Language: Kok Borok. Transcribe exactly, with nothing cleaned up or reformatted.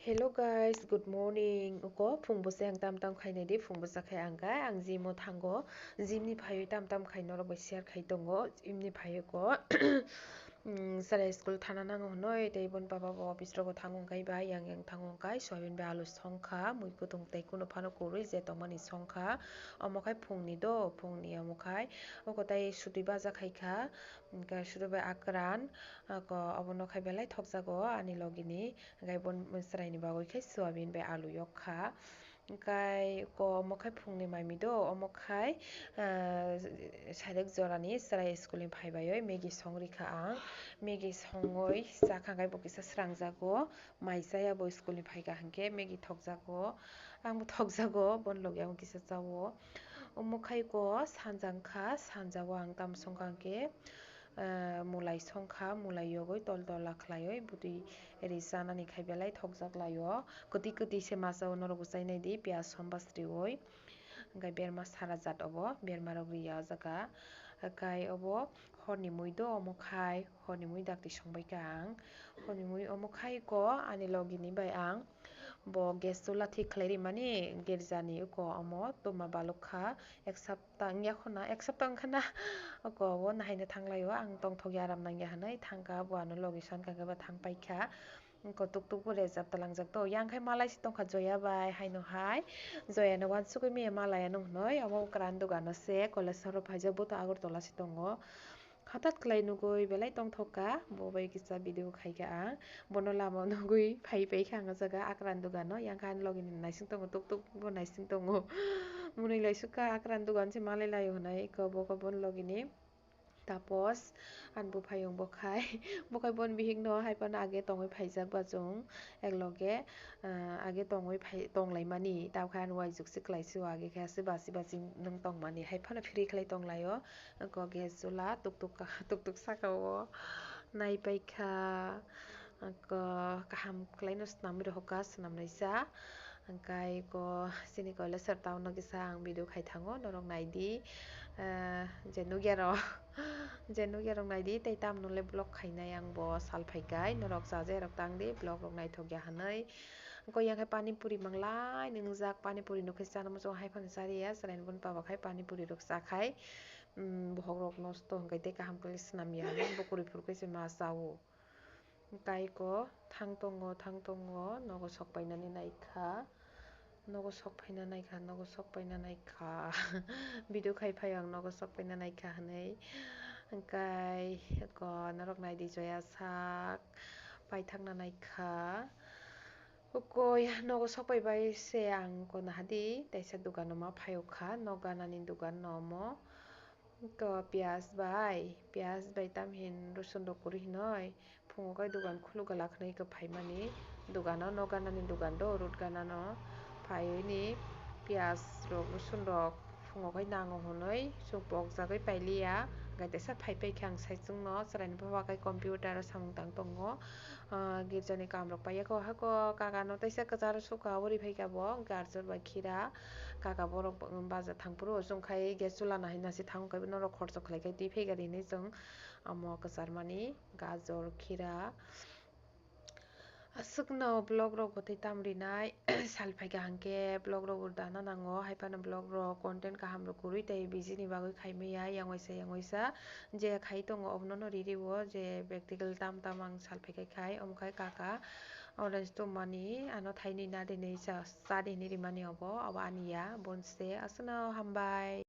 Hello guys, good morning. Uko phung bwsai ang tam tam khainai di, phung bwsa khai ang kai, ang gym o thango. Gym ni phaiwi tam tam khai norok bai share khai tongo. Gym ni phaiwi ko, mm, chwrai school thana nango hwnwi, tei boni baba bo office rogo thango hwnkhe bai yang yang thango hwnkhe soyabin bai alu songkha, mui kutung tei kunu phano kwrwi je tongmani songkha. Omo khai phungni do, phungni omo khai uko tei sutwi baja khaikha, hwnkhe sutwi bai akran, ako obono khai belai thokjago ani logini. Hwnkhe bo chwraini bagwi khe soyabin bai alu yok kha. Hwnkhe ko omo khai phungni mai mi do, omo khai, ah, sairik jorani chwrai school ni phai bai oi Maggi song rikha ang. Maggi songwi chakha hwnkhe bo kisa srangjago. Mai chaya bo school ni phaikha hwnkhe Maggi thokjago. Angbo thokjago, boni logi ang kisa chao. Omo khai ko sanja wngkha, sanja o ang tamo songkha hwnkhe, ah, mulai songkha, mulai yogwi tol tola khlaiwi bwtwi ri chanani khai belai thokjak laio. Kwtwi kwtwi se masa o norok bo chainai di, piyaj sombas riwi. Hwnkhe berma sara jat obo, berma rok riya o jaga. Hwnkhe obo horni mui do, omo khai horni mui dakti songbaikha ang. Horni mui omo khai ko ani logini bai ang bo gas chula thik khlai rimani girjani uko omo tuma balukha, ek sapta wngya khuna, ek sapta wngkha na, uko o nahaina thanglaio, ang tongthokya aram nangya hwnwi thangkha, bo ano logi sankha khe ba thangpaikha. Uko tuk tuk bo rejak talangjak to, yang khai malai se tongkha Joya bai haino hai, Joya no uansugwi maya malai ano hwnwi, omo kwran dogano se, college soro phaijak bo to Agartala se tongo. Hothat khlai nugwi belai tongthok kha, bo bai kisa video khai kha ang. Bono lama o nugwi phai pai kha ang o jaga akran dogano, yang kha ani logi ni naising tongo, tuk tuk bo naising tongo. Mwnwi lai suk kha akran dogan se malai lai o hwnwi, eko bo khe boni logi ni Tapos, ani buphayung bo khai, bo khai boni bihik no hai phano age tongwi phaijak bachung. Ek loge, ah, age tongwi phai, tong lai mani, tamo khe ani uaijukse kwlaisio, age khe aswk basi basi nwng tong mani, hai phano free khlai tong lai o. Eko gas chula tuk tuk ka-, tuk tuk saka o nai pai kha. Eko kaham khlai no swnamwi rohor kha, swnam naisa. Hwnkhe eko chini koilasar town o kisa ang video khai thango, norok nai di. Ah, je nukya rok, je nukya rok nai di, tei tamno le vlog khainai ang bo sal phai kai, norok chajakya rok tang di, vlog rok naithok ya hwnwi. Eko yang khe pani puri manglai nwngjak, pani puri no khe chana muchungo hai phano chariya, chwraini boni baba khai pani puri rok cha khai, um, bokhok rok nosto hwnkhe tei kaham khe swnam ya hwnwi bo kwrwi phuru khe se ma cha o. Tei ko thang tongo, thang tongo, nogo sok painani naikha, nogo sok paina naikha, nogo sok paina naikha. Video khai phai ang nogo sok paina naikha hwnwi. Hwnkhe ko norok nai di Joya sak paithakna naikha. Hukoi nogo sok pai bai se ang ko naha di, teisa dogano ma phai o kha, nok ganani dogan no omo. Ko piyaj bai, piyaj bai tamhin rosun rok kwrwi hinoi. Phungo kai dogan khuluk glak hinoi khe phaimani. Dogano nok ganani dogan do, rot ganano phaiwi ni piyaj rok, rosun rok phungo kai nango hinoi chwng pokjagwi pailiya. Hwnkhe teisa phai paikha ang saichung no, chwraini bwbak kai computer o samung tang tongo. Ah, girjani kam rok paiya kho, hako kaka no teisa kwchar sukha uri phaikha bo, garjor bai khira. Kaka borok baja thang phuru chwng khai gas chula nahai nasi thang kai norok khorchok khlai kai twi phaikha hinwi chwng omo kwchar mani gajor, khira. Aswkno vlog rok bo tei tam rinai sal phaikha hwnkhe vlog rok dana nango, hai phano vlog rok content kaham rok kwrwi tei busy ni bagwi khai maya, yang waisa yang waisa. Je khai tongo obono no riri o, je practical tam tam ang sal phai khai khai, omo khai kaka orange tongmani, ano thainwi na di hinwi cha, cha di hinwi rimani obo, obo ani ya, bonse aswkno hambai.